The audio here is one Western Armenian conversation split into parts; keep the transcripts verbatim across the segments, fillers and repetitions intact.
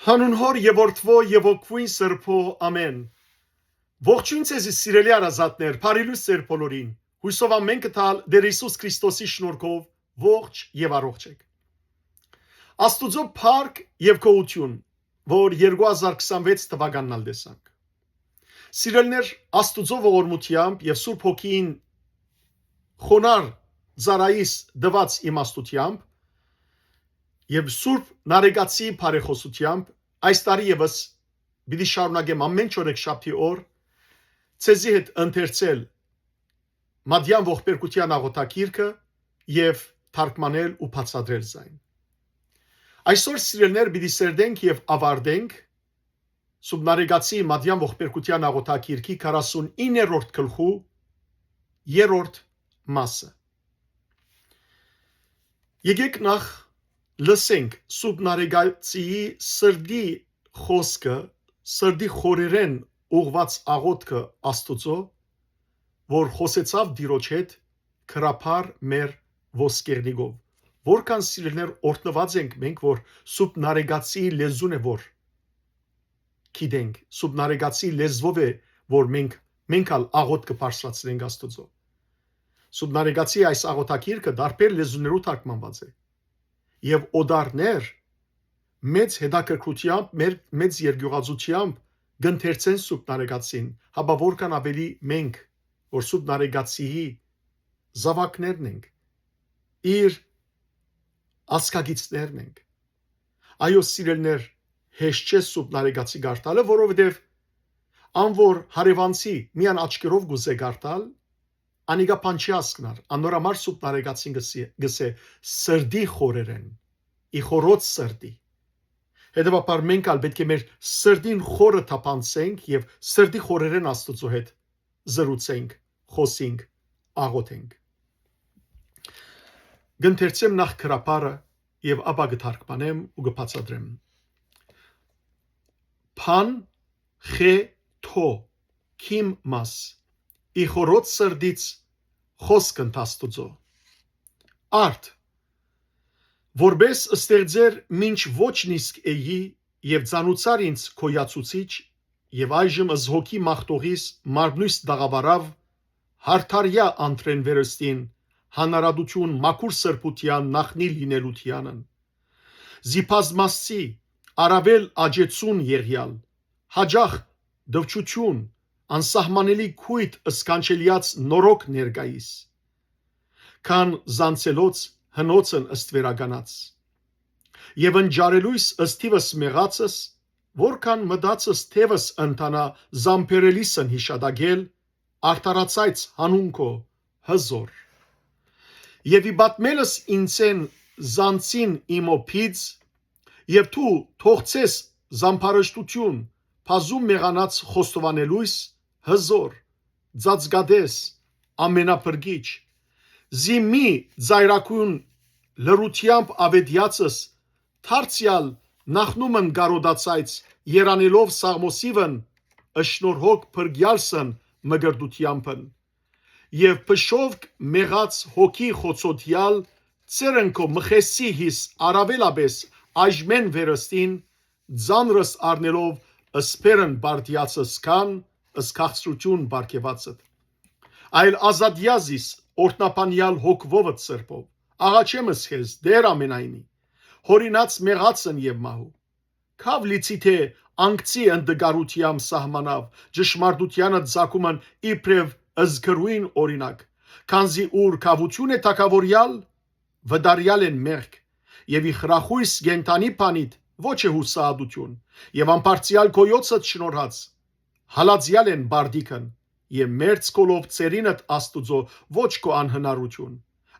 Անուն Հօր եւ Որդւոյ եւ Հոգւոյն Սրբոյ, ամէն։ Ողջոյն ձեզի, սիրելի հարազատներ, բարի լոյս ձեր բոլորին։ Յոյսով ամէն կը տալ Տէր Յիսուս Քրիստոսի շնորհքով ողջ եւ առողջ էք։ Աստուծոյ փառք եւ գոհութիւն, որ երկու հազար քսանվեց թուականն ալ տեսանք։ Սիրելիներ, Աստուծոյ ողորմութեամբ եւ Սուրբ Հոգին խոնար ծառայիս տուած իմաստութեամբ եւ Սուրբ Նարեկացի բարեխօսութեամբ այս տարի եւս պիտի շարունակեմ ամէն չորեքշաբթի օր ձեզի հետ ընթերցել Մատեան ողբերգութեան աղօթագիրքը եւ թարգմանել ու բացատրել զայն։ Այսօր, սիրելիներ, պիտի սերտենք եւ ավարտենք Սուրբ Նարեկացի Մատեան ողբերգութեան աղօթագիրքի քառասունիններորդ գլխու երրորդ մասը։ Եկեք նախ լսենք Սուրբ Նարեկացիի սրտի խօսքը, սրտի խորերէն ուղղուած աղօթքը Աստուծոյ, որ խօսեցաւ Տիրոջ հետ գրաբար մեր ոսկերնիկով։ Որքան, սիրելիներ, օրհնուած ենք մենք, որ Սուրբ Նարեկացիի լեզուն է, որ գիտենք, Սուրբ Նարեկացի լեզուով է, որ մենք, մենք ալ աղօթքը բարձրացնենք Աստուծոյ։ Սուրբ Նարեկացի այս աղօթագիրքը տարբեր լեզուներու թարգմանուած է։ Եւ օտարներ մեծ հետաքրքրութեամբ, մեր, մեծ երկիւղածութեամբ կ'ընթերցեն Սուրբ Նարեկացին, հապա որքան աւելի մենք, որ Սուրբ Նարեկացիի զաւակներն ենք, իր ազգագիցներն ենք։ Այո, սիրելիներ, հեշտ չէ Սուրբ Նարեկացի կարդալը, որովհետեւ ան որ հարեւանցի միան աչքերով կ'ուզէ կարդալ, անիկա բան չի հասկնար, անոր համար Սուրբ Նարեկացին կ'ըսի-, կ'ըսէ սրտի խորերէն, ի խորոց սրտի։ Հետեւաբար մենք ալ պէտք է մեր սրտին խորը թափանցենք եւ սրտի խորերէն Աստուծոյ հետ զրուցենք, խօսենք, աղօթենք։ Կ'ընթերցեմ նախ գրաբարը եւ ապա կը թարգմանեմ ու կը բացատրեմ։ Բան, խե, թո, քիմ մաս, ի խորոց սրտից խօսք ընդ Աստուծոյ։ Արդ, որպէս ստեղծեր մինչ ոչ նիսկ էի եւ ծանուցար ինձ գոյացուցիչ, եւ այժմ ըս հոգի մաղթողիս մարմնոյս տաղաւարաւ, յարդարեայ անտրէն վերստին, հանարատութիւն մաքուր սրբութեան նախնի լինելութեանն։ Զի բազմասցի, առաւել աջեցուն եղեալ, յաճախ դվչութիւն, անսահմանելի քոյթ սքանչելեաց նորոգ ներկայիս, քան զանցելոց հնոցն ստվերականաց։ Եւ ընջարելոյս ըսթիվս մեղածս, որքան մտածս թեւս ընթանայ զամբերելիսն յիշատակել, արդարացայց հանուն քո, հզոր։ Եւ ի պատմելս ինձէն զանցին իմոփից, եւ դու թողցես զամբարշտութիւն, բազում մեղանաց խոստովանելոյս, հզոր, ծածկատես, ամենափրկիչ, զի մի ծայրագոյն լռութեամբ աւետեացս դարձեալ նախնումն կարօտացայց երանելով սաղմոսիվն, շնորհոք փրկեալսն մկրտութեամբն։ Եւ փշովք մեղած հոգի խոցոտեալ ծերն քո մխեսի հիս առավելապես այժմեն վերստին, ծանրս առնելով սփերն բարդիացս քան, ըս քաղցրութիւն պարգեւածդ։ Այլ ազատեա զիս օրհնաբանեալ հոգվովդ սրբով, աղաչեմ ըս քեզ, Տեր ամենայնի, հորինած մեղածն եւ մահու։ Քաւ լիցի թէ անկցի ընդգարութեամ սահմանաւ, ճշմարտութեանը ծագումն իբրեւ զգրոյն օրինակ, քանզի ուր քաւութիւն է թագաւորեալ, վտարեալ են մեղք, եւ ի խրախոյս կենդանի բանիդ ոչ է յուսահատութիւն, եւ ամբարձեալ գոյոցդ շնորհած, հալածեալ են բարդիքն, եւ մերձ քոլով ծերինդ Աստուծոյ ոչ քո անհնարութիւն,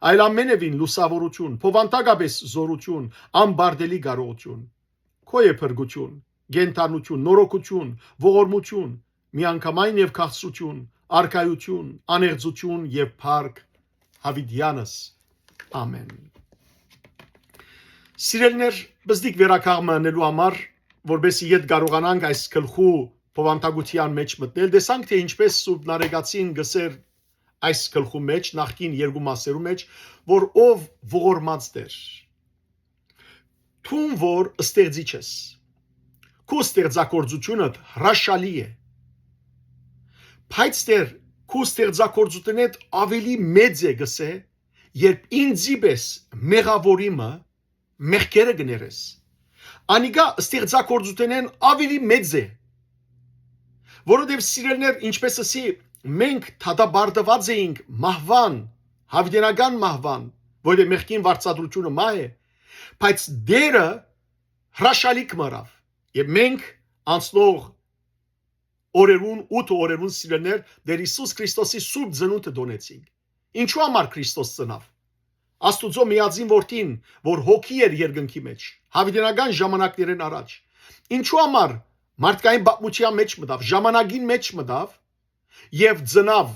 այլ ամենեւին լուսաւորութիւն, բովանդակապես զօրութիւն, ամբարտելի կարողութիւն։ Քո է փրկութիւն, կենդանութիւն, նորոգութիւն, ողորմութիւն, միանգամայն եւ քաղցրութիւն, արքայութիւն, անեղծութիւն եւ փառք յաւիտեանս։ Ամէն։ Սիրելիներ, բզդիկ վերակաղ մը ընելու համար, որպեսզի ետ կարողանանք այս գլխու բովանդակութեան մեջ մտնել, տեսանք, թե ինչպես Սուրբ Նարեկացին գսեր այս գլխու մեջ, նախկին երկու մասերու մեջ, որ ով ողորմած Տեր, դուն որ ստեղծիչ ես, քու ստեղծագործութիւնդ հրաշալի է, բայց դեռ քու ստեղծագործութենէդ աւելի մեծ է, կ'ըսէ, երբ ինծի պէս մեղաւորի մը մեղքերը կը ներես։ Անիկա ստեղծագործութենէն աւելի մեծ է, որովհետեւ, սիրելիներ, ինչպէս ըսի, մենք դատապարտուած էինք մահուան, յաւիտենական մահուան, որովհետեւ մեղքին վարձատրութիւնը մահ է, բայց Տէրը հրաշալիք մը ըրաւ, եւ մենք անցնող օրերուն, ութ օրերուն, սիրելիներ, Տէր Յիսուս Քրիստոսի սուրբ ծնունդը տօնեցինք։ Ինչու համար Քրիստոս ծնաւ։ Աստուծոյ միածին որդին, որ հոգի էր երկնքի մեջ, յաւիտենական ժամանակներէն առաջ, ինչու համար մարդկային պատմութեան մեջ մտաւ, ժամանակին մեջ մտաւ եւ ծնաւ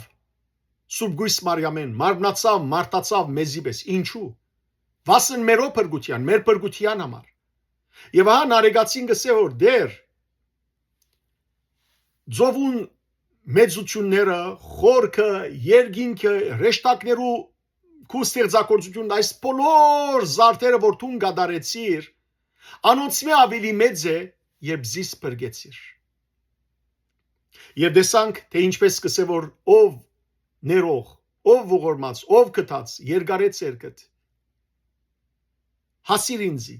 Սուրբ Կոյս Մարիամէն, մարմնացաւ, մարդացաւ մեզի պէս։ Ինչու։ Վասն մերոյ փրկութեան, մեր փրկութեան համար։ Եւ ահա Նարեկացին կ'ըսէ, որ Տէր, ծովուն մեծութիւնները, խորքը, երկինքը, հրեշտակներու քու ստեղծագործութիւնն, այս բոլոր զարդերը, որ դուն կատարեցիր, անոնցմէ աւելի մեծ է, երբ զիս փրկեցիր։ Եւ տեսանք, թէ ինչպէս կ'ըսէ, որ ով ներող, ով ողորմած, ով գթած, երկարեց երկդ, հասիր ինծի,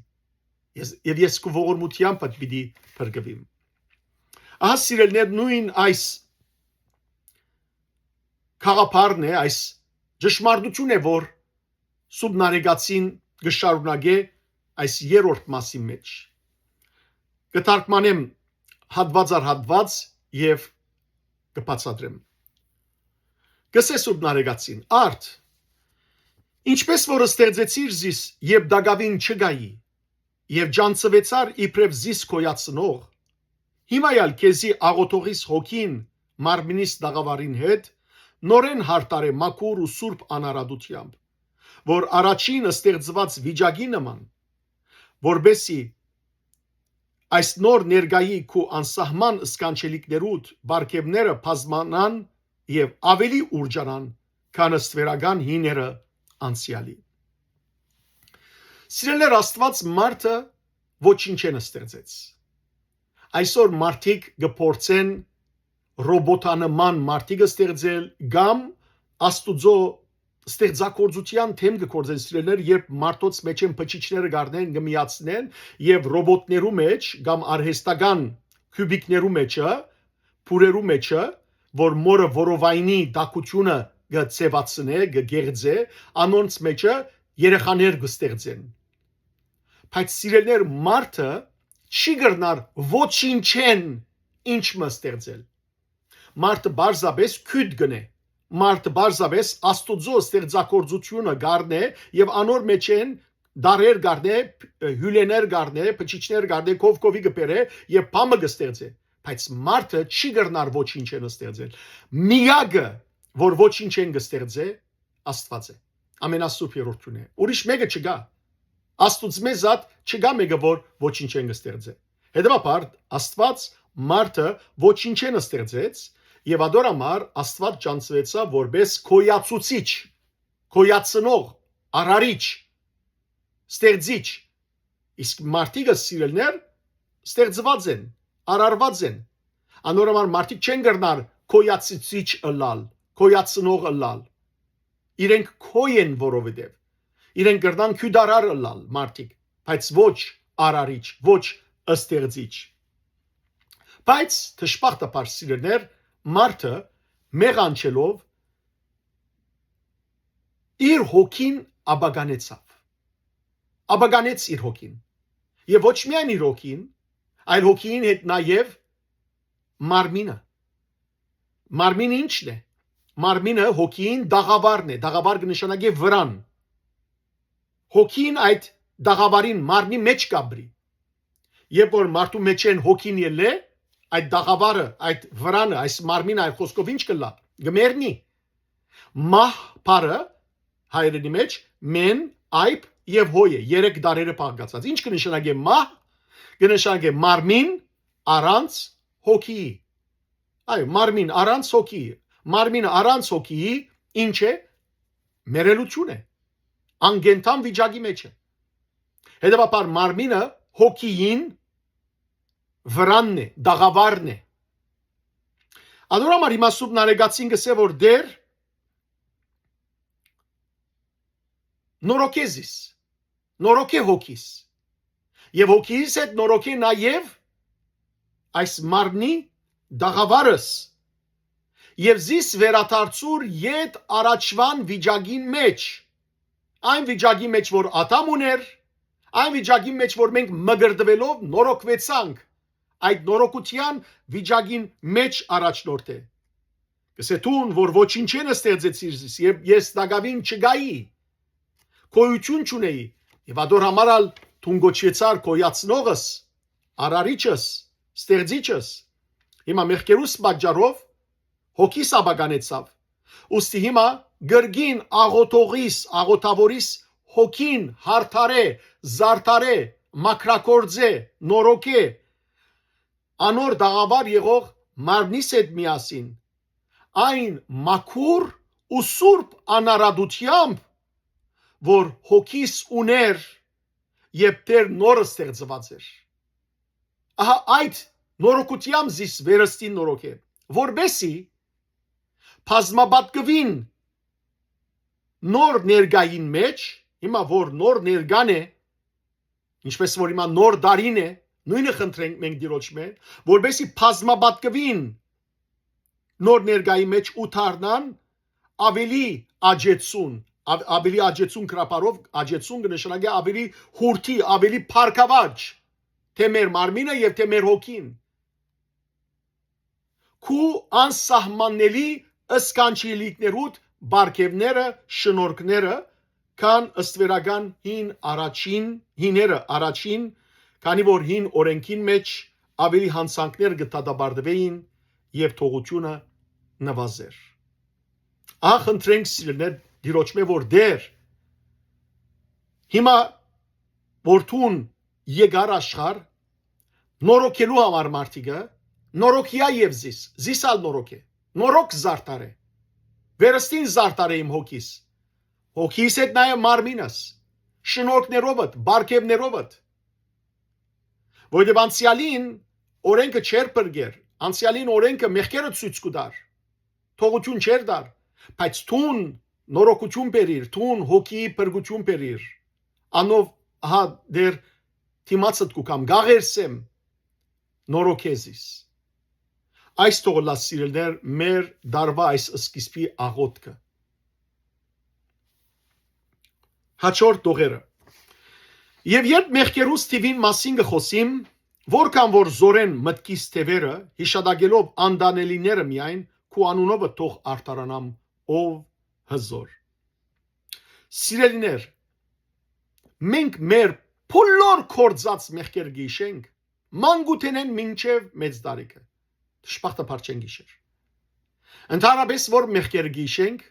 ես, եւ ես քու ողորմութեամբդ պիտի փրկուիմ։ Ահա, սիրելիներ, նոյն այս գաղափարն է, այս ճշմարտութիւնն է, որ Սուրբ Նարեկացին կը շարունակէ այս երրորդ մասին մեջ։ Կը թարգմանեմ հատուած առ հատուած եւ կը բացատրեմ։ Կ'ըսէ Սուրբ Նարեկացին. «Արդ, ինչպէս որ ստեղծեցիր զիս, երբ տակաւին չկայի, եւ ճանչցուեցար իբրեւ զիս գոյացնող, հիմա ալ քեզի աղօթողիս հոգին մարմինիս տաղաւարին հետ նորէն յարդարէ մաքուր ու սուրբ անարատութեամբ, որ առաջին ստեղծուած վիճակի նման, որպէսզի այս նոր ներկայի քու անսահման սքանչելիքներուդ պարգեւները բազմանան եւ աւելի ուրճանան, քան ստվերական հիները անցեալի»։ Սիրելիներ, Աստուած մարդը ոչինչէն ստեղծեց։ Այսօր մարդիկ կը փորձեն ռոբոտանման մարդիկ ստեղծել կամ Աստուծոյ ստեղծագործութեան դէմ կը գործեն, սիրելիներ, երբ մարդոց մէջէն բջիջները կ'առնեն, կը միացնեն եւ ռոբոտներու մեջ կամ արհեստական քիւբիկներու մեջը, փուռերու մեջը, որ մորը որովայնի տաքութիւնը կը ձեւացնէ, կը գեղձէ, անոնց մեջը երեխաներ կը ստեղծեն։ Բայց, սիրելիներ, մարդը չի կրնար ոչինչէն ինչ մը ստեղծել։ Մարդը պարզապէս քիւտ կ'ընէ։ Մարդը պարզապէս Աստուծոյ ստեղծագործութիւնը կ'առնէ եւ անոր մէջէն դարեր կ'առնէ, հիւլէներ կ'առնէ, բջիջներ կ'առնէ, քով քովի կը բերէ եւ բան մը կը ստեղծէ։ Բայց մարդը չի կրնար ոչինչէն ստեղծել։ Միակը, որ ոչինչէն կը ստեղծէ, Աստուած է։ Ամենասուրբ Երրորդունն է։ Ուրիշ մէկը չկայ։ Աստուծմէ զատ չկայ մէկը, որ ոչինչէն կը ստեղծէ։ Հետեւաբար, Աստուած մարդը ոչինչէն ստեղծեց, եւ ատոր համար Աստուած ճանչցուեցաւ որպէս գոյացուցիչ, գոյացնող, արարիչ, ստեղծիչ։ Իսկ մարդիկը, սիրելիներ, ստեղծուած են, արարուած են։ Անոր համար մարդիկ չեն կրնար գոյացուցիչ ըլլալ, գոյացնող ըլլալ։ Իրենք գոյ են, որովհետեւ իրենք կրնան քիւտարար ըլլալ մարդիկ, բայց ոչ արարիչ, ոչ ստեղծիչ։ Բայց, դժբախտաբար, սիրելիներ, մարդը մեղանչելով, իր հոգին ապականեցաւ։ Ապականեց իր հոգին։ Եւ ոչ միայն իր հոգին, այլ հոգին հետ նաեւ մարմինը։ Մարմինը ի՞նչն է։ Մարմինը հոգին տաղաւարն է, տաղաւար կը նշանակէ վրան։ Հոգին այդ տաղաւարին, մարմնի մեջ կ'ապրի։ Երբ որ մարդու մեջէն հոգին ելլէ, այդ տաղաւարը, այդ վրանը, այս մարմինը, այլ խօսքով, ի՞նչ կ'ըլլայ։ Կը մեռնի։ Մահ բառը հայերէնի մեջ մեն, այբ եւ հոյ է, երեք տառերը փաղկացած։ Ի՞նչ կը նշանակէ մահ։ Կը նշանակէ մարմին առանց հոգիի։ Այո, մարմին առանց հոգիի։ Մարմինը առանց հոգիի ի՞նչ է։ Մեռելութիւն է, անկենդան վիճակի մեջ է։ Հետեւաբար, մարմինը հոգիին վրանն է, տաղավարն է։ Անոր համար հիմա Սուրբ Նարեկացին կ'ըսէ որ Տէր, նորոգէ զիս, նորոգէ հոգիս, եւ հոգիս հետ նորոգէ նաեւ այս մարմնի տաղավարս, եւ զիս վերադարձուր յետ առաջուան վիճակին մէջ, այն վիճակի մէջ որ Ադամ ունէր, այն վիճակի մէջ որ մենք մկրտուելով նորոգուեցանք, այդ նորոգութեան վիճակին մէջ առաջնորդէ։ Կ'ըսէ դուն որ ոչինչէն ստեղծեցիր զիս, եւ ես տակաւին չկայի, գոյութիւն չունէի, եւ ատոր համար ալ դուն կոչուեցար գոյացնողս, արարիչս, ստեղծիչս։ Հիմա մեղքերուս պատճառով հոգիս աբականեցաւ։ Ուստի հիմա կրկին աղոթողիս, աղոթաւորիս հոգին յարդարէ, զարդարէ, մաքրագործէ, նորոգէ անոր տաղավար եղող մարմնիս հետ միասին, այն մաքուր ու սուրբ անարատութեամբ, որ հոգիս ունէր, երբ Տէր նոր ստեղծուած էր։ Ահա այդ նորոգութեամբ զիս վերստին նորոգէ, որպեսզի բազմապատկուին նոր ներկային մէջ, հիմա որ նոր ներկան է, ինչպես որ հիմա նոր տարին է, նոյնը խնդրենք մենք Տիրոջմէ, որպեսզի բազմապատկուին նոր ներկայի մէջ ու դառնան ավելի աջեցուն, ավ-, ավելի աջեցուն գրաբարով, աջեցուն կը նշանակէ ավելի յուրթի, ավելի բարգաւաճ, թէ մեր մարմինը եւ թէ մեր հոգին։ Քու անսահմանելի սքանչելիքներուդ պարգեւները, շնորհքները, քան ստվերական հին առաջին, հիները առաջին, քանի որ հին օրենքին մէջ ավելի յանցանքներ կը դատապարտուէին եւ թողութիւնը նուազ էր։ Ահա խնդրենք, սիրելիներ, Տիրոջմէ որ Տէր, հիմա որ դուն եկար աշխարհ, նորոգելու համար մարդիկը, նորոգիա եւ զիս, զիս ալ նորոգէ, նորոգ զարդարէ, վերստին զարդարէ իմ հոգիս, հոգիս հետ նաեւ մարմինս, շնորհքներովդ, պարգեւներովդ, որովհետեւ անցեալին օրենքը չէր փրկեր, անցեալին օրենքը մեղքերը ցոյց կու տար, թողութիւն չէր տար, բայց դուն նորոգութիւն բերիր, դուն հոգիի փրկութիւն բերիր, անով ահա Տէր դիմացդ կու կամ գաղերսեմ, նորոգէ զիս։ Այս թող ըլլայ, սիրելիներ, մեր տարուայ այս սկիզբի աղոթքը։ Հաջորդ տողերը։ Եւ երբ մեղքերուս թիւին մասին կը խօսիմ, որքան որ զօրեն մտքիս թեւերը, յիշատակելով անտանելիները միայն, քու անունովը թող արդարանամ, ով հզոր։ Սիրելիներ, մենք մեր բոլոր կործած մեղքեր կ'յիշենք, մանկութենէն մինչեւ մեծ տարիքը, դժբախտաբար չենք յիշեր։ Ընդհանրապես որ մեղքերը կ'յիշենք,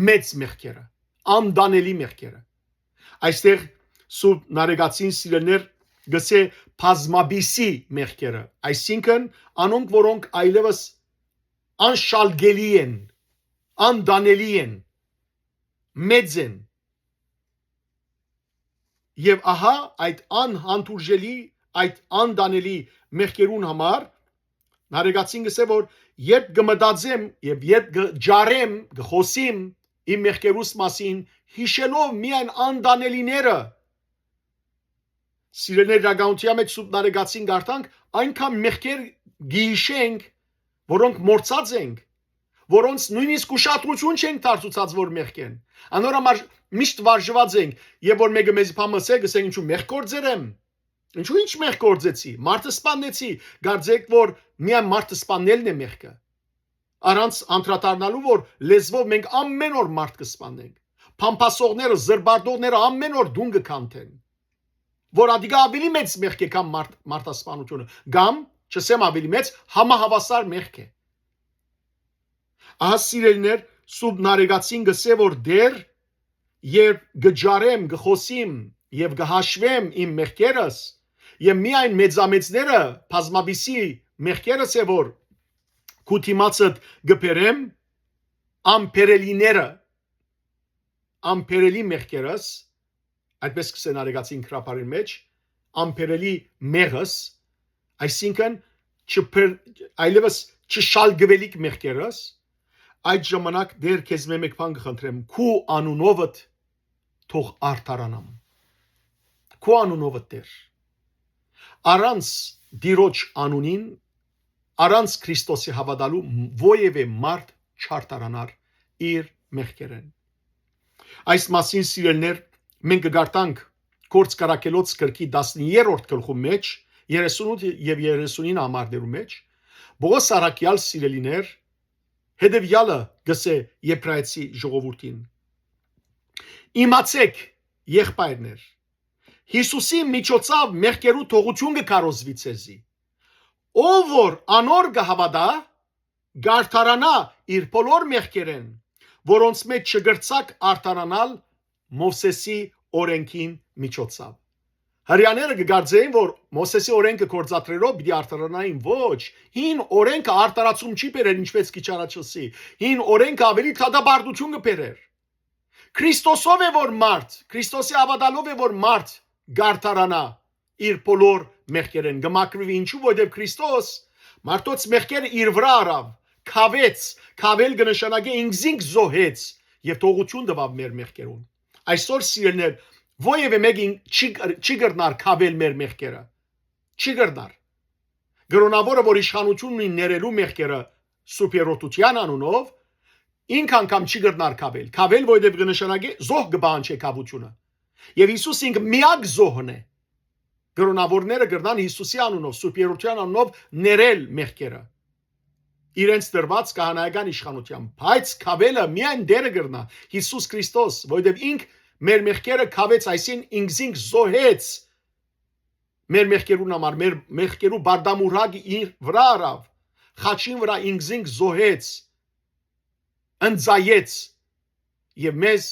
մեծ մեղքերը, անտանելի մեղքերը։ Այստեղ Սուրբ Նարեկացին, սիրելիներ, գսե բազմապիսի մեղքերը, այսինքն անոնք, որոնք այլևս անշալկելի են, անտանելի են, մեծ են։ Եւ ահա այդ անհանդուրժելի, այդ անտանելի մեղքերուն համար Նարեկացին գսե որ երբ կը մտածեմ եւ երբ կը ջարեմ, կը խօսիմ իմ մեղքերուս մասին, յիշելով միայն անտանելիները, սիրելիներ, իրականության մեջ Սուրբ Նարեկացին կարդանք, այնքան մեղքեր գիշենք, որոնք մորցած ենք, որոնց նույնիսկ ուշադրություն չենք դարձուցած որ մեղք են։ Անոր համար միշտ վարժուած ենք, եւ որ մեկը մեզի բան մսե, գսենք ինչու մեղք գործեր եմ, ինչու ինչ մեղք գործեցի, մարդ սպաննեցի, կարծեք որ միայն մարդ սպաննելն է մեղքը։ Առանց անդրադառնալու որ լեզվով մենք ամեն օր մարդ կը սպանենք, փամփասողները, զրպարտողները ամեն օր դուն կը քանթեն, որ ադիկա ավելի մեծ մեղք է քան մարդ, մարդասպանությունը, կամ չսեմ ավելի մեծ, համահավասար մեղք է։ Ահա, սիրելիներ, Սուրբ Նարեկացին գսե որ դեռ երբ կը ջարեմ, կը խօսիմ եւ կը հաշվեմ իմ մեղքերս, եւ միայն մեծամեծները, բազմապիսի մեղքերս է որ քու դիմացդ կը բերեմ, անբերելիները, անբերելի մեղքերս, այդպես կսե Նարեկացին գրաբարին մեջ, անբերելի մեղս, այսինքն չփր-, այլևս չշալկուելիք մեղքերս, այդ ժամանակ Տէր քեզմէ մէկ բան կը խնդրեմ, քու անունովդ թող արդարանամ։ Քու անունովդ Տէր։ Առանց Տիրոջ անունին, առանց Քրիստոսի հաւատալու որեւէ մարդ չարդարանար իր մեղքերէն։ Այս մասին, սիրելիներ, մենք կը կարդանք Գործք առաքելոց գրքի տասներկերորդ գլխու մէջ, երեսունութ եւ երեսունինը համարներու մէջ, Պողոս առաքեալ, սիրելիներ, հետեւեալը կ'ըսէ Եբրայեցի ժողովուրդին. «Իմացէք, եղբայրներ, Յիսուսի միջոցաւ մեղքերու թողութիւն կը քարոզուի ձեզի։ Ով որ անոր կը հաւատայ, կ'արդարանայ իր բոլոր մեղքերէն, որոնց մէջ չկրցաք արդարանալ Մովսէսի օրէնքին միջոցաւ»։ Հրեաները կը կարծէին, որ Մովսէսի օրէնքը գործադրելով պիտի արդարանային։ Ոչ, հին օրէնքը արդարացում չի բերեր, ինչպես քիչ առաջ ըսի։ Հին օրէնքը աւելի դատապարտութիւն կը բերեր։ Քրիստոսով է, որ մարդ, Քրիստոսի հաւատալով է, որ մարդ կ'արդարանայ իր բոլոր մեղքերէն, կը մաքրուի։ Ինչու՞, որովհետեւ Քրիստոս մարդոց մեղքերը իր վրայ առաւ, քաւեց, քաւել կը նշանակէ ինքզինք զոհեց եւ թողութիւն տուաւ մեր մեղքերուն։ Այսօր, սիրելիներ, որեւէ մեկին չի, չի կրնար քավել մեր մեղքերը։ Չի կրնար։ Կրոնաւորը, որ իշխանութիւն ունի ներելու մեղքերը Սուրբ Երրորդութեան անունով, ինք անգամ չի կրնար քավել։ Քավել, որովհետեւ կը նշանակէ զոհ կը պահանջէ քավութիւնը։ Եւ Յիսուս ինք միակ զոհն է։ Կրոնաւորները կրնան Յիսուսի անունով, Սուրբ Երրորդութեան անունով ներել մեղքերը իրենց տրուած քահանայական իշխանութեան, բայց քաւելը միայն Տէրը կրնայ, Յիսուս Քրիստոս, որովհետեւ ինք մեր մեղքերը քաւեց, այսինքն ինքզինք զոհեց մեր մեղքերուն համար, մեր մեղքերու բարդամուրակը իր վրայ առաւ, խաչին վրայ ինքզինք զոհեց, ընծայեց եւ մեզ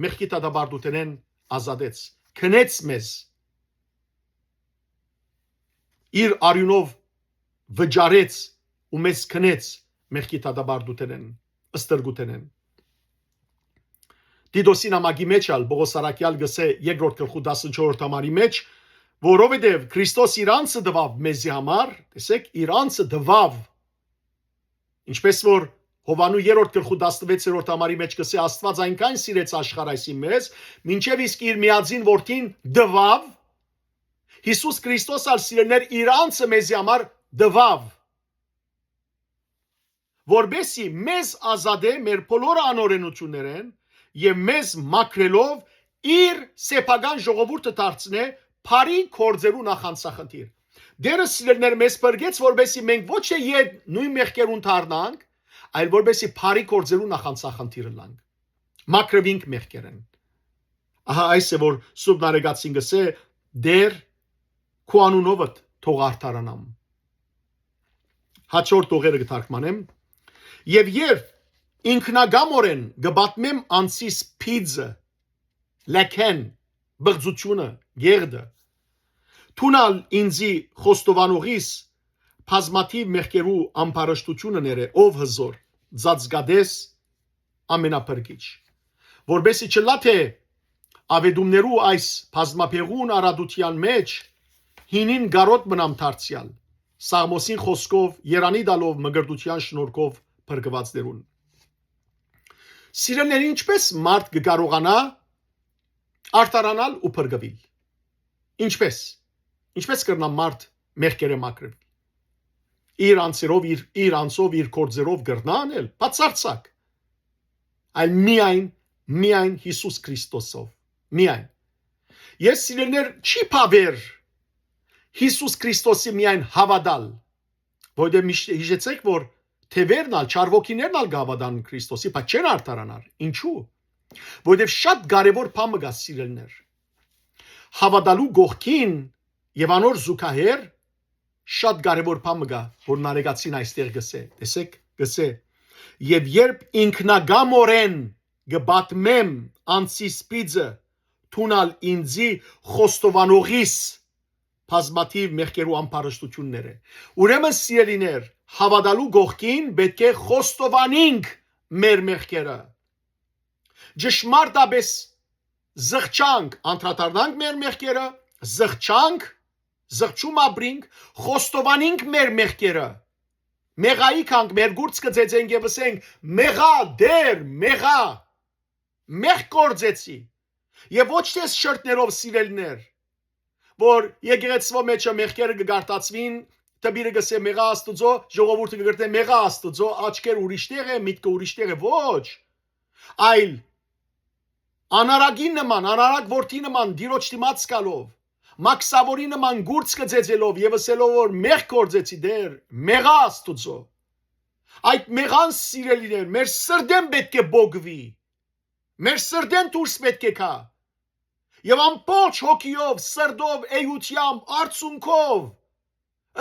մեղքի դատապարտութենէն ազատեց, քնեց մեզ, իր արիւնով վճարեց ու մեզ քնեց մեղքի դատապարտութենէն, ստրկութենէն։ Տիտոսի նամակի մէջ ալ Պողոս առաքեալ կ'ըսէ երկրորդ գլխու տասնչորսերորդ համարի մէջ, որովհետեւ Քրիստոս իր անձը տուաւ մեզի համար, տեսեք, իր անձը տուաւ, ինչպես որ Յովհաննու երրորդ գլխու տասնվեցերորդ համարի մէջ կ'ըսէ, Աստուած այնքան սիրեց աշխարհ այսին մեզ, մինչեւ իսկ իր միածին որդին տուաւ, Յիսուս Քրիստոս ալ, սիրելիներ, իր անձը մեզի համար տուաւ, որպեսզի մեզ ազատէ մեր բոլոր անօրէնութիւններէն եւ մեզ մաքրելով իր սեփական ժողովուրդը դարձնէ բարի գործերու նախանձախնդիր։ Տէրը, սիրելիներ, մեզ փրկեց, որպեսզի մենք ոչ թե ետ նոյն մեղքերուն դառնանք, այլ որպեսզի բարի գործերու նախանձախնդիր ըլլանք, մաքրուինք մեղքերէն։ Ահա այս է, որ Սուրբ Նարեկացին կ'ըսէ. «Տէր, քու անունովդ թող արդարանամ»։ Հաջորդ տողերը կը թարգմանեմ։ «Եւ երբ ինքնակամօրէն կը պատմեմ անձիս փիձը, լեքեն, բղծութիւնը, գեղդը, դուն ալ ինծի խոստովանողիս բազմաթիւ մեղքերու ամբարշտութիւնը ներէ, ով հզօր, ծածկատես, ամենափրկիչ, որպեսզի չըլլայ թէ աւետումներու այս բազմաբեղուն արատութեան մէջ հինին կարօտ մնամ դարձեալ, Սաղմոսին խօսքով, երանի տալով մկրտութեան շնորհքով փրկուածներուն»։ Սիրելիներ, ինչպե՞ս մարդ կը կարողանայ արդարանալ ու փրկուիլ։ Ինչպե՞ս։ Ինչպե՞ս կրնայ մարդ մեղքերէ մաքրուիլ։ Իր անձերով, իր, իր անձով, իր գործերով կրնայ անել, բացարձակ։ Այլ միայն, միայն Յիսուս Քրիստոսով։ Միայն։ Ես, սիրելիներ, չի բաւեր Յիսուս Քրիստոսի միայն հաւատալ, որովհետեւ միշտ յիշեցեք, որ թեւերն ալ, չար ոգիներն ալ կհաւատան Քրիստոսի, բայց չեն արդարանար։ Ինչու՞։ Որովհետեւ շատ կարեւոր բան մը կայ, սիրելիներ։ Հաւատալու կողքին եւ անոր զուգահեռ շատ կարեւոր բան մը կայ, որ Նարեկացին այստեղ կ'ըսէ։ Տեսեք, կ'ըսէ. «Եւ երբ ինքնակամօրէն կը պատմեմ անձիս փիձը, դուն ալ ինծի խոստովանողիս բազմաթիւ մեղքերու ամբարշտութիւնները»։ Ուրեմն, սիրելիներ, հաւատալու կողքին պէտք է խոստովանենք մեր մեղքերը։ Ճշմարտապէս զղջանք, անդրադառնանք մեր մեղքերը, զղջանք, զղջում ապրինք, խոստովանինք մեր մեղքերը, մեղայ գանք, մեր կուրծքը ծեծենք եւ ըսենք. «Մեղա, Տէր, մեղա, մեղք գործեցի»։ Եւ ոչ թե շրթներով, սիրելիներ, որ եկեղեցւոյ մէջը մեղքերը կը գարտացուին, տպիրը կ'ըսէ՝ «Մեղա Աստուծոյ», ժողովուրդը կը կրթէ՝ «Մեղա Աստուծոյ», աչքերը ուրիշ տեղ է, միտքը ուրիշ տեղ է, ոչ, այլ անարակին նման, անարակ որդի նման Տիրոջ դիմաց գալով, մաքսաւորի նման կուրծքը ծեծելով եւ ըսելով որ «Մեղք գործեցի, Տէր, մեղա Աստուծոյ»։ Այդ մեղան, սիրելիներ, մեր սրտէն պէտք է պոկուի, մեր սրտէն դուրս պէտք է գայ։ Եւ ամբողջ հոգիով, սրտով, էութեամբ, արցունքով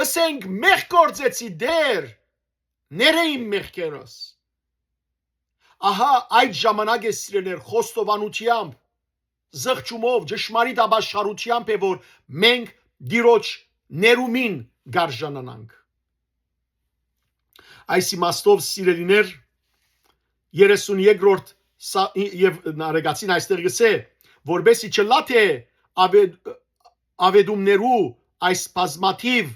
ըսենք. «Մեղք գործեցի, Տէր, ներէ իմ մեղքերս»։ Ահա այդ ժամանակ է, սիրելիներ, խոստովանութեամբ, զղջումով, ճշմարիտ ապաշխարութեամբ է, որ մենք Տիրոջ ներումին կարժանանանք։ Այս իմաստով, սիրելիներ, երեսուն երկրորդ սա-, եւ Նարեկացին այստեղ գսէ, որպեսի չըլլայ թէ ավե-, ավետումներու այս բազմաթիւ,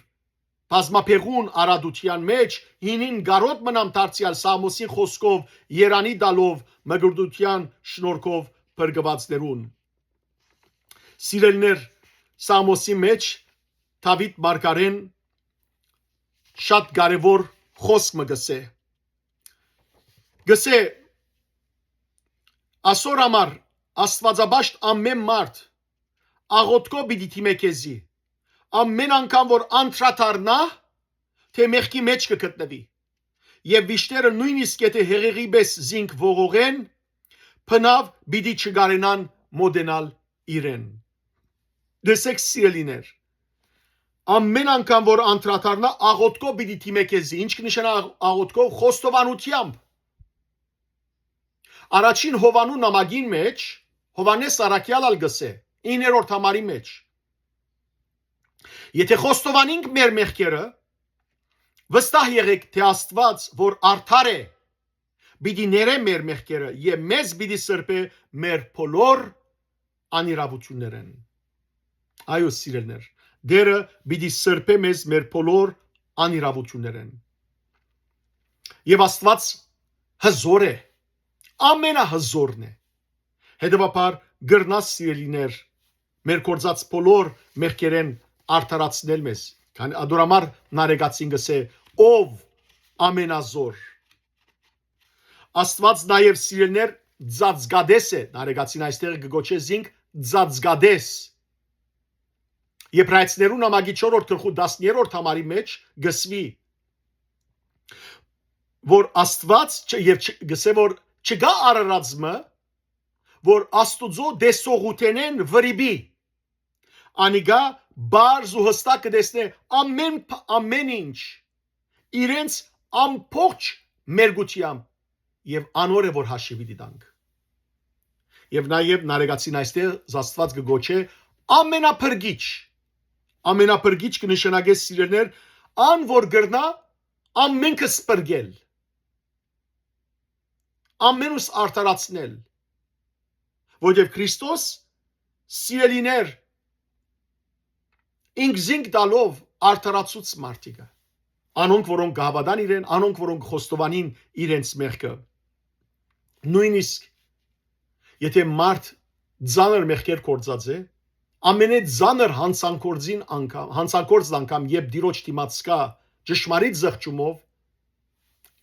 բազմափեղուն արատութեան մէջ հինին կարօտ մնամ դարձեալ Սաղմոսին խօսքով, երանի տալով մկրտութեան շնորհքով փրկուածներուն։ Սիրելիներ, Սաղմոսի մէջ Դաւիթ մարգարէն շատ կարեւոր խօսք մը գսէ։ Գսէ. «Ասոր համար, Աստուածապաշտ, ամէն մարդ աղօթքով պիտի դիմէ քեզի, ամէն անգամ որ անդրադառնայ թէ մեղքի մէջ կը գտնուի, եւ վիշտերը նոյնիսկ եթէ հեղեղի պէս զինք ողողեն, բնաւ պիտի չկարենան մօտենալ իրեն»։ Տեսեք, սիրելիներ, ամէն անգամ որ անդրադառնայ, աղօթքով պիտի դիմէ քեզի։ Ինչ կը նշանակէ աղ-, աղօթքով? Խոստովանութեամբ։ Առաջին Յովհաննու նամակին մէջ Յովհաննէս առաքեալ ալ գսէ, իններորդ համարի մէջ. «Եթէ խոստովանինք մեր մեղքերը, վստահ եղէք թէ Աստուած որ արդար է, պիտի ներէ մեր մեղքերը եւ մեզ պիտի սրբէ մեր բոլոր անիրաւութիւններէն»։ Այո, սիրելիներ, Տէրը պիտի սրբէ մեզ մեր բոլոր անիրաւութիւններէն։ Եւ Աստուած հզոր է, ամենահզորն է։ Հետեւաբար կրնաս, սիրելիներ, մեր գործած բոլոր մեղքերէն արդարացնել մեզ, քանի ադոր համար Նարեկացին գսէ. «Ով ամենազոր»։ Աստուած նաեւ, սիրելիներ, ծածկատես է, Նարեկացին այստեղ կը գոչէ զինք ծածկատես։ Եբրայեցիներուն նամակի չորրորդ գլխու տասներորդ համարի մէջ գսուի, որ Աստուած չ-, եւ չ-, գսէ որ չկայ արարած մը, որ Աստուծոյ տեսողութենէն վրիպի։ Անիկա պարզ ու յստակ կը տեսնէ ամէն փ-, ամէն ինչ, իրենց ամբողջ մերկութեամբ, եւ անոր է որ հաշիւի պիտի տանք։ Եւ նաեւ Նարեկացին այստեղ Աստուած կը գոչէ ամենափրկիչ։ Ամենափրկիչ կը նշանակէ, սիրելիներ, ան որ կրնայ ամէնքս փրկել, ամենուս արդարացնել, որովհետեւ Քրիստոս, սիրելիներ, ինքզինք տալով արդարացուց մարդիկը, անոնք որոնք կհաւատան իրեն, անոնք որոնք խոստովանին իրենց մեղքը։ Նոյնիսկ եթէ մարդ ծանր մեղքեր գործած է, ամենէ ծանր յանցանքորձին անգամ, յանցանքորձ անգամ, երբ Տիրոջ դիմաց գայ ճշմարիտ զղջումով,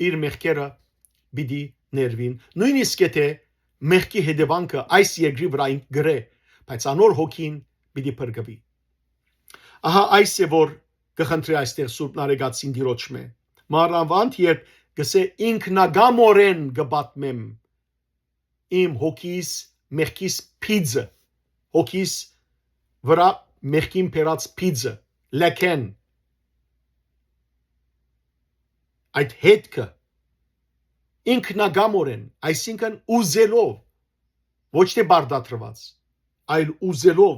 իր մեղքերը պիտի ներուին, նոյնիսկ եթէ մեղքի հետեւանքը այս երկրի վրայ ինք կրէ, բայց անոր հոգին պիտի փրկուի։ Ահա այս է որ կը խնդրէ այստեղ Սուրբ Նարեկացին Տիրոջմէ։ Մանաւանդ երբ գսէ. «Ինքնակամօրէն կը պատմեմ իմ հոգիս, մեղքիս փիձը, հոգիս վրայ մեղքին բերած փիձը, լեքեն, այդ հետքը, ինքնակամօրէն, այսինքն ուզելով, ոչ թե պարտադրուած, այլ ուզելով»։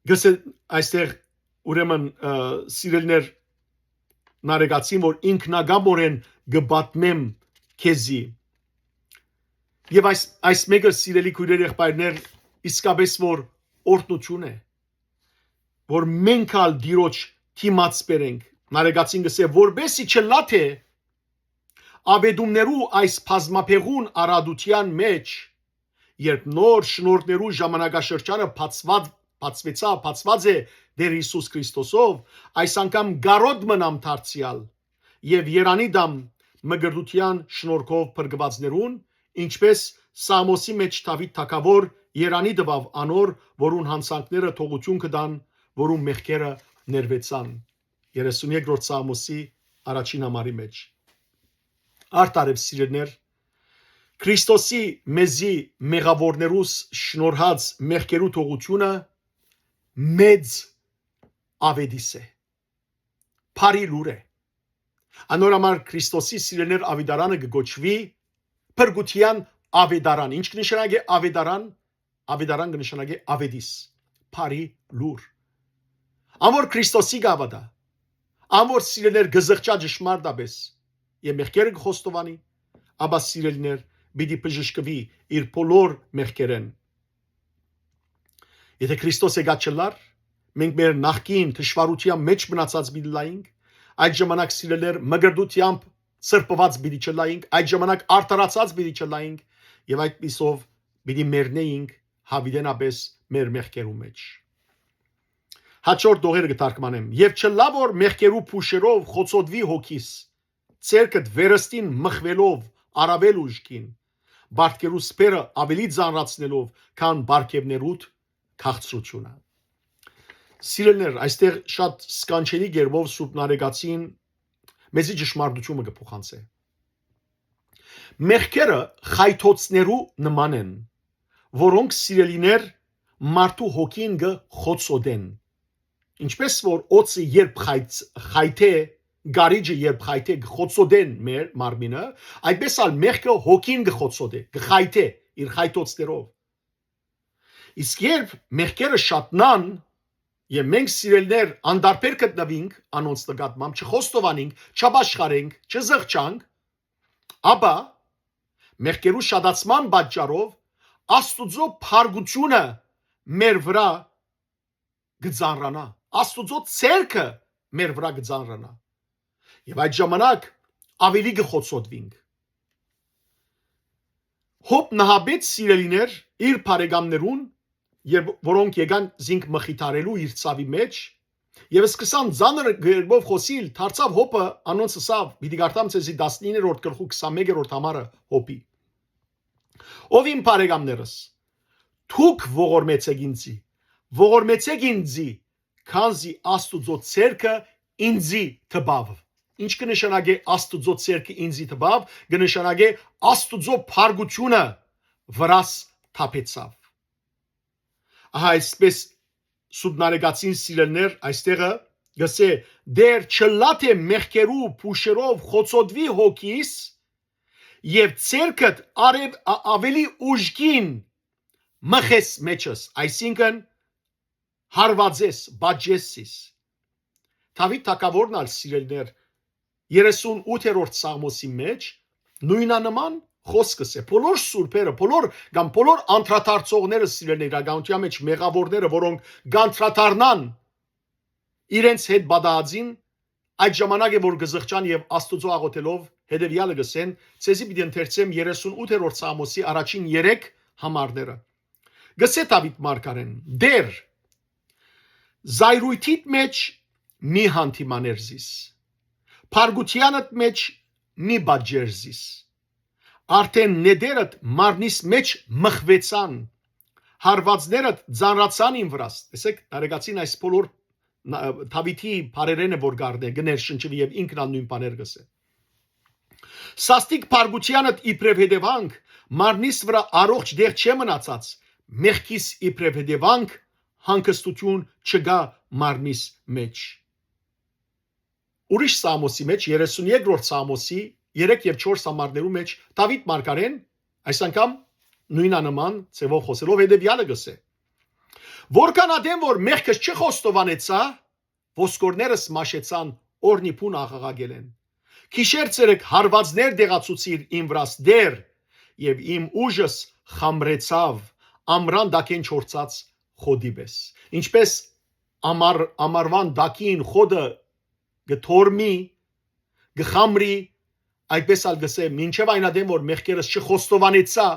Գսե այստեղ, ուրեմն, ը, սիրելիներ, Նարեկացին, որ ինքնակամօրէն կը պատմեմ քեզի։ Եւ այս, այս մեկը, սիրելի քոյրեր, եղբայրներ, իսկապես որ օրհնութիւն է, որ մենք ալ Տիրոջ դիմաց բերենք։ Նարեկացին կ'ըսէ, որպէսզի չըլլայ թէ աւետումներու այս բազմաբեղուն առատութեան մէջ, երբ նոր շնորհներու ժամանակաշրջանը բացուած, բացուեցաւ, բացուած է Տէր Յիսուս Քրիստոսով, այս անգամ կարօտ մնամ դարձեալ եւ երանի տամ մկրտութեան շնորհքով փրկուածներուն, ինչպէս Սաղմոսի մէջ Դաւիթ թագաւոր երանի տուաւ անոր, որուն յանցանքները թողութիւն կը տան, որուն մեղքերը ներուեցան։ Երեսունեքրորդ Սաղմոսի առաջին համարի մէջ։ Արդարեւ սիրելիներ, Քրիստոսի մեզի մեղաւորներուս շնորհած մեղքերու թողութիւնը մեծ աւետիս է, բարի լուր է։ Անոր համար Քրիստոսի սիրելիներ աւետարանը կը կոչուի փրկութեան աւետարան։ Ինչ կը նշանակէ աւետարան։ Աւետարան կը նշանակէ աւետիս, բարի լուր։ Ան որ Քրիստոսի կը հաւատայ, ան որ սիրելիներ կը զղջայ ճշմարտապէս եւ մեղքերը կը խոստովանի, ապա սիրելիներ պիտի բժշկուի իր բոլոր մեղքերէն։ Եթէ Քրիստոս եկած չըլլար, մենք մեր նախկին թշուառութեան մէջ մնացած պիտի լայինք, այդ ժամանակ սիրելիներ մկրտութեամբ սրբուած պիտի չլայինք, այդ ժամանակ արդարացած պիտի չլայինք եւ այդպիսով պիտի մեռնեինք յաւիտենապէս մեր մեղքերու մէջ։ Հաջորդ դողերը կը թարգմանեմ։ Եւ չլա որ մեղքերու փուշերով խոցոտուի հոգիս, ձեռքդ վերստին մխուելով առաւել ուժգին, պարտքերուս բերը աւելի ծանրացնելով, քան պարգեւներուդ քաղցրութիւնը։ Սիրելիներ, այստեղ շատ սքանչելի կերպով Սուրբ Նարեկացին մեզի ճշմարտութիւնը կը փոխանցէ։ Մեղքերը խայթոցներու նման են, որոնք սիրելիներ մարդու հոգին կը խոցոտեն։ Ինչպես որ օծը երբ խայց-, խայթէ, գարիճը երբ խայթէ, կը խոցոտեն մեր մարմինը, այդպես ալ մեղքը հոգին կը խոցոտէ, կը խայթէ իր խայթոցներով։ Իսկ երբ մեղքերը շատնան, եւ մենք սիրելիներ անդարբեր գտնուինք անոնց նկատմամբ, չխոստովանենք, չապաշխարենք, չզղջանք, ապա մեղքերու շատացման պատճառով Աստուծոյ փառքութիւնը մեր վրայ կը ծանրանայ, Աստուծոյ ձեռքը մեր վրայ կը ծանրանայ։ Եւ այդ ժամանակ աւելի կը խոցոտուինք։ Հոբ նահապետ սիրելիներ իր բարեկամներուն, երբ որոնք եկան զինք մխիթարելու իր ցաւի մէջ, եւ սկսան ծանր կերպով խօսիլ, դարձաւ Հոբը անոնց ըսաւ, պիտի կարդամ ձեզի տասնիններորդ գլխու քսանմեկերորդ համարը Հոբի։ Ով իմ բարեկամներս, դուք ողորմեցէք ինձի, ողորմեցէք ինձի, քանզի Աստուծոյ ձեռքը ինձի տպաւ։ Ինչ կը նշանակէ Աստուծոյ ձեռքը ինձի տպաւ, կը նշանակէ Աստուծոյ փառքութիւնը վրաս թափեցաւ։ Ահա այսպես Սուրբ Նարեկացին սիրելիներ այստեղը գսէ. «Դեր չլա թէ մեղքերու փուշերով խոցոտուի հոգիս եւ ձեռքդ արեւ ա-, աւելի ուժգին մխես մեջս», այսինքն հարվածես, բաճես զիս։ Դաւիթ թագաւորն ալ սիրելիներ երեսունութերորդ Սաղմոսի մէջ նոյնանման խօսքս է։ Բոլոր սուրբերը, բոլոր կամ բոլոր անդրադարձողները սիրելիներ իրականության մէջ մեղաւորները, որոնք կանդրադառնան իրենց հետ պատահածին, այդ ժամանակ է որ կը զղջան եւ Աստուծոյ աղօթելով հետեւեալը կ'ըսեն. «Ձեզի պիտի ընթերցեմ երեսունութերորդ Սաղմոսի առաջին երեք համարները»։ Գսէ Դաւիթ մարգարեն. «Դեր, զայրույթիդ մէջ մի հանդիմաներ զիս, փառքութեանդ մէջ մի պատժեր զիս։ Արդեն նետերդ մարմնիս մէջ մխուեցան, հարվածներդ ծանրացան իմ վրաս»։ Տեսեք, Նարեկացին այս բոլոր Դաւիթի բառերէն է որ կ'առնէ, կը ներշնչուի եւ ինքն ալ նոյն բաներ կ'ըսէ։ «Սաստիկ փառքութեանդ իբրեւ հետեւանք, մարմնիս վրայ առողջ դեղ չէ մնացած, մեղքիս իբրեւ հետեւանք հանգստութիւն չկայ մարմնիս մէջ»։ Ուրիշ Սաղմոսի մէջ, երեսունեքրորդ Սաղմոսի երեք եւ չորս համարներու մէջ Դաւիթ մարգարեն, այս անգամ նոյնանման ձեւով խօսելով հետեւեալը կ'ըսէ. «Որքան ատեն որ մեղքս չխոստովանեցայ, ոսկորներս մաշեցան, օրնի բուն աղաղակելէն։ Գիշեր ցերեկ հարվածներ դեղացուցիր իմ վրաս Տէր, եւ իմ ուժս խամրեցաւ ամրան տակէն չորցած խոտի պէս»։ Ինչպես ամառ, ամառուան տակին խոտը կը թորմի, կը խամրի, այդպես ալ կ'ըսէ, մինչեւ այն ատեն որ մեղքերս չխոստովանեցայ,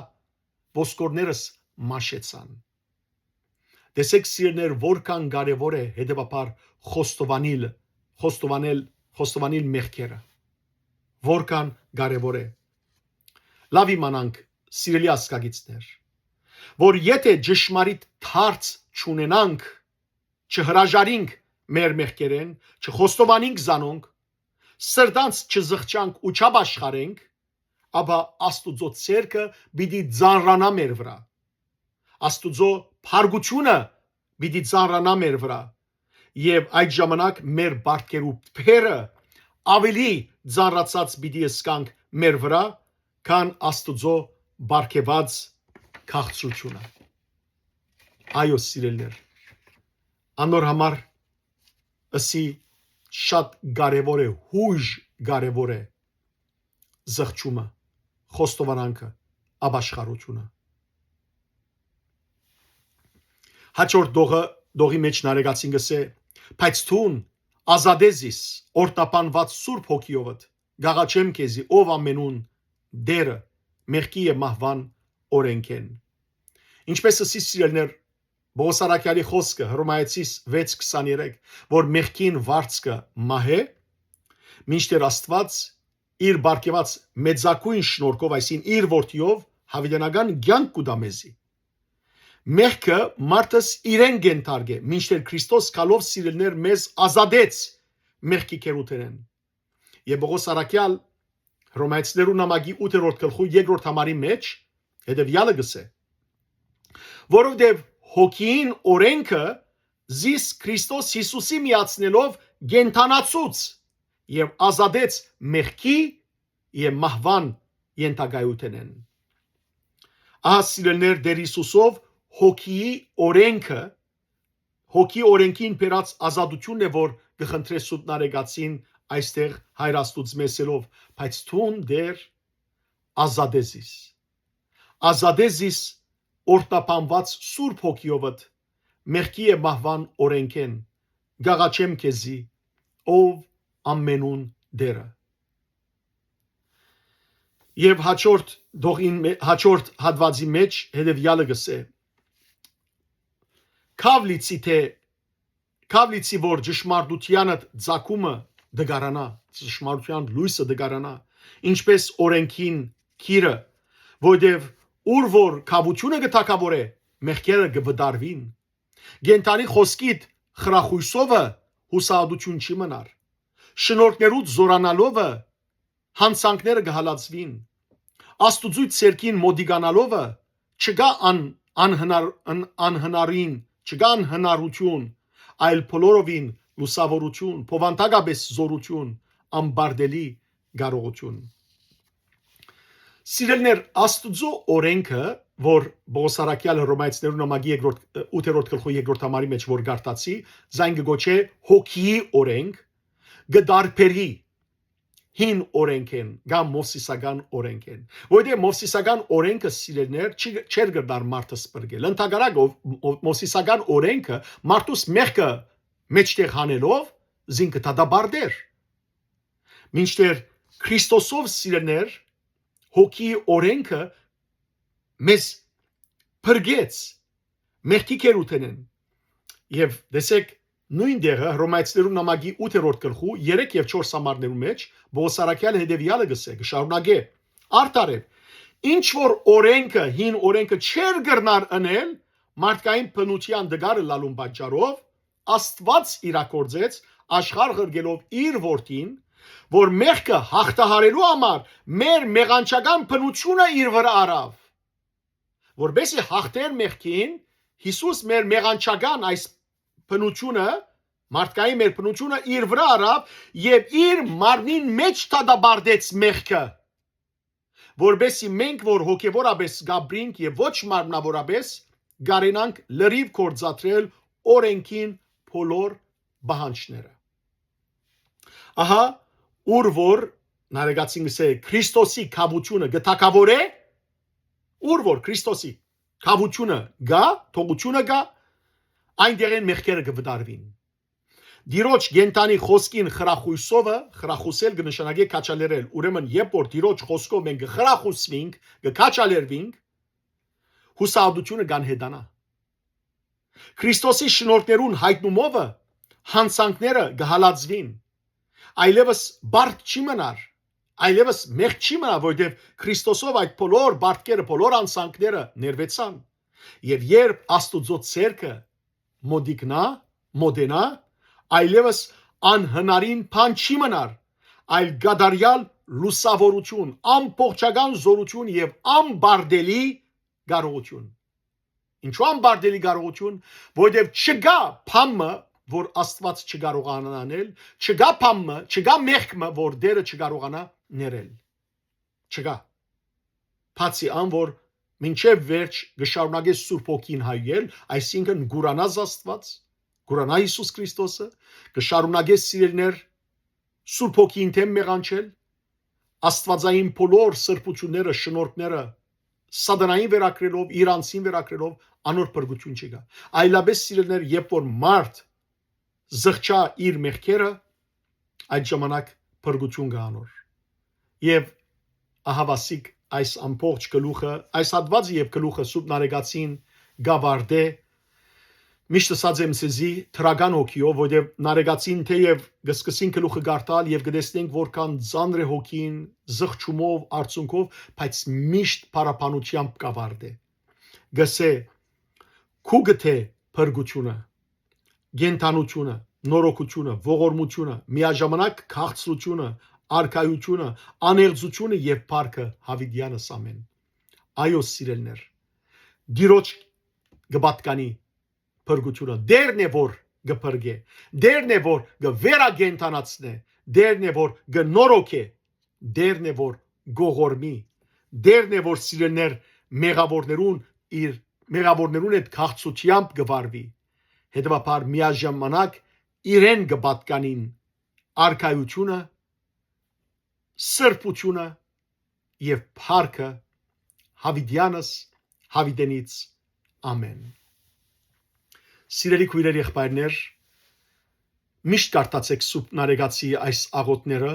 ոսկորներս մաշեցան։ Տեսէք, սիրելիներ, որքան կարեւոր է հետեւաբար խոստովանիլ, խոստովանել, խոստովանիլ մեղքերը։ Որքան կարեւոր է։ Լաւ իմանանք, սիրելի ազգագիցներ, որ եթե ճշմարիտ դարձ չունենանք, չհրաժարինք մեր մեղքերէն, չխոստովանինք զանոնք, սրտանց չզղջանք ու չապաշխարենք, ապա Աստուծոյ ցերկը պիտի ծանրանայ մեր վրայ։ Աստուծոյ փառքութիւնը պիտի ծանրանայ մեր վրայ։ Եւ այդ ժամանակ մեր պարտքերու փերը աւելի ծանրացած պիտի ըսկանք մեր վրայ, քան Աստուծոյ պարգեւած քաղցրութիւնը։ Այո, սիրելիներ, անոր համար ըսի շատ կարեւոր է, յոյժ կարեւոր է զղջումը, խոստովանանքը, ապաշխարութիւնը։ Հաջորդ դողը, դողի մեջ Նարեկացին կ'ըսէ. «Բայց դուն ազատե զիս, օրհնաբանուած Սուրբ Հոգիովդ, կ'աղաչեմ քեզի, ով ամենուն Տերը, մեղքի եւ մահուան օրէնքէն»։ Ինչպես ըսի, սիրելիներ, Պողոս առաքեալի խօսքը, Հռոմայեցիս վեց քսաներեք, որ մեղքին վարձքը մահ է, մինչդեռ Աստուած իր պարգեւած մեծագոյն շնորհքով, այսինքն իր որդիով, յաւիտենական կեանք կու տայ մեզի։ Մեղքը մարդս իրեն կ'ենթարկէ, մինչդեռ Քրիստոս գալով, սիրելիներ, մեզ ազատեց մեղքի գերութենէն։ Եւ Պողոս առաքեալ Հռոմայեցիներու նամակի ութերորդ գլխու երկրորդ համարի մեջ հետեւեալը կ'ըսէ. «Որովհետեւ հոգիին օրէնքը զիս Քրիստոս Յիսուսի միացնելով կենդանացուց եւ ազատեց մեղքի եւ մահուան ենթակայութենէն»։ Ահա, սիրելիներ, Տեր Յիսուսով հոգիի օրէնքը, հոգի օրէնքին բերած ազատութիւնն է, որ կը խնդրէ Սուրբ Նարեկացին այստեղ, Հայր Աստուծմէ ըսելով. «Բայց դուն, Տեր, ազատե զիս։ Ազատե զիս օրհնաբանուած Սուրբ Հոգիովդ, մեղքի եւ մահուան օրէնքէն, կ'աղաչեմ քեզի, ով ամենուն Տերը»։ Եւ հաջորդ դողին մէ-, հաջորդ հատուածի մեջ հետեւեալը կ'ըսէ. «Քաւ լիցի թէ, քաւ լիցի որ ճշմարտութեանդ ծագումը դկարանայ, ճշմարտութեան լոյսը դկարանայ, ինչպես օրէնքին գիրը, որտեւ ուր որ քաւութիւնը կը թագաւորէ, մեղքերը կը վտարուին։ Կենդանի խօսքիդ խրախոյսովը յուսահատութիւն չի մնար։ Շնորհքներուդ զօրանալովը յանցանքները կը հալածուին։ Աստուծոյ ցերկին մօտիկանալովը չկայ ան-, անհնար-, ան-, անհնարին, չկայ անհնարութիւն, այլ բոլորովին լուսաւորութիւն, բովանդակապէս զօրութիւն, անպարտելի կարողութիւն»։ Սիրելիներ, Աստուծոյ օրէնքը, որ Պողոս առաքեալը Հռոմայեցիներու նամակի երկրորդ, ութերորդ գլխու երկրորդ համարի մեջ որ կարդացի, զայն կը կոչէ հոգիի օրէնք, կը տարբերի հին օրէնքէն կամ մովսիսական օրէնքէն։ Որովհետեւ մովսիսական օրէնքը, սիրելիներ, չի, չէր կրնար մարդը սպրկել։ Ընդհակառակը, ով, ով, մովսիսական օրէնքը մարդուս մեղքը մեջտեղ հանելով զինքը դատապարտեր։ Մինչդեռ Քրիստոսով, սիրելիներ, հոգիի օրէնքը մեզ փրկեց մեղքի գերութենէն։ Եւ տեսեք, նոյն տեղը Հռոմայեցիներու նամակի ութերորդ գլխու երեք եւ չորս համարներու մեջ Պողոս առաքեալը հետեւեալը կ'ըսէ, կը շարունակէ. «Արդարեւ, ինչ որ օրէնքը, հին օրէնքը չէր կրնար ընել մարդկային բնութեան տկարը լալուն պատճառով, Աստուած իրագործեց, աշխարհ ղրկելով իր որդին, որ մեղքը հաղթահարելու համար մեր մեղանչական բնութիւնը իր վրայ առաւ։ Որպեսզի հաղթեր մեղքին, Յիսուս մեր մեղանչական այս բնութիւնը, մարդկային մեր բնութիւնը իր վրայ առաւ եւ իր մարմնին մեջ դատապարտեց մեղքը, որպեսզի մենք, որ հոգեւորապէս կապրինք եւ ոչ մարմնավորապէս, կարենանք լրիվ գործադրել օրէնքին բոլոր պահանջները»։ Ահա, ուր որ, Նարեկացին կ'ըսէ, Քրիստոսի քաւութիւնը կը թագաւորէ, ուր որ Քրիստոսի քաւութիւնը կայ, թողութիւնը կայ, այնտեղէն մեղքերը կը վտարուին։ Տիրոջ կենդանի խօսքին խրախուսովը, խրախուսել կը նշանակէ քաջալերել։ Ուրեմն, երբ որ Տիրոջ խօսքով մենք կը խրախուսուինք, կը քաջալերուինք, յուսահատութիւնը կ'անհետանայ։ Քրիստոսի շնորհներուն յայտնումովը յանցանքները կը հալածուին։ Այլեւս բարդ չի մնար, այլեւս մեղք չի մնար, որովհետեւ Քրիստոսով այդ բոլոր բարդքերը, բոլոր յանցանքները ներուեցան։ Եւ երբ Աստուծոյ ձեռքը մոտիկնայ, մոտենայ, այլեւս անհնարին բան չի մնար, այլ կատարեալ լուսաւորութիւն, ամբողջական զօրութիւն եւ անբարդելի կարողութիւն։ Ինչու անբարդելի կարողութիւն, որովհետեւ չկայ բան մը, որ Աստուած չկարողանայ անել, չկայ բան մը, չկայ մեղք մը, որ Տէրը չկարողանայ ներել։ Չկայ։ Բացի ան, որ մինչեւ վերջ կը շարունակէ Սուրբ Հոգին հայել, այսինքն՝ կ'ուրանաս Աստուած, կ'ուրանայ Յիսուս Քրիստոսը, կը շարունակէ, սիրելիներ, Սուրբ Հոգիին դէմ մեղանչել, աստուածային բոլոր սրբութիւնները, շնորհները սատանային վերագրելով, իր անձին վերագրելով, անոր փրկութիւն չկայ։ Այլաբէս, սիրելիներ, երբ որ մարդ զղջայ իր մեղքերը, այդ ժամանակ փրկութիւն կայ անոր։ Եւ ահաւասիկ այս ամբողջ գլուխը, այս հատուածը եւ գլուխը Սուրբ Նարեկացին կ'աւարտէ, միշտ ըսած եմ ձեզի, դրական հոգիով, որովհետեւ Նարեկացին թէեւ կը սկսին գլուխը կարդալ եւ կը տեսնենք որքան ծանր է հոգին, զղջումով, արցունքով, բայց միշտ փառաբանությամբ կ'աւարտէ։ Կ'ըսէ. «Քու գտե փրկութիւնը, կենդանութիւնը, նորոգութիւնը, ողորմութիւնը, միաժամանակ քաղցրութիւնը, արքայութիւնը, անեղծութիւնը եւ փառքը յաւիտեանս ամէն»։ Այո, սիրելիներ, Տիրոջ կը պատկանի փրկութիւնը։ Տէրն է որ կը փրկէ, Տէրն է որ կը վերակենդանացնէ, Տէրն է որ կը նորոգէ, Տէրն է որ կ'ողորմի, Տէրն է որ, սիրելիներ, մեղաւորներուն իր, մեղաւորներուն հետ քաղցրութեամբ կը վարուի։ Հետեւաբար միաժամանակ իրեն կը պատկանին արքայութիւնը, սրբութիւնը եւ փառքը յաւիտեանս, յաւիտենից։ Ամէն։ Սիրելի քոյրեր, եղբայրներ, միշտ կարդացէք Սուրբ Նարեկացի այս աղօթքները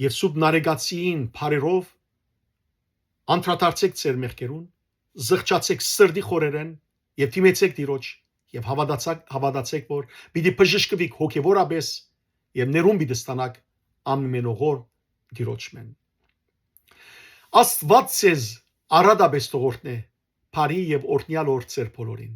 եւ Սուրբ Նարեկացիին բարերով անդրադարձէք ձեր մեղքերուն, զղջացէք սրտի խորերէն եւ դիմեցէք Տիրոջ եւ հաւատացաք, հաւատացէք, որ պիտի բժշկուիք հոգեւորապէս եւ ներում պիտի ստանաք ամենօղոր Տիրոջմէն։ Աստուած ձեզ առատապէս թող օրհնէ, բարի եւ օրհնեալ օր ձեր բոլորին։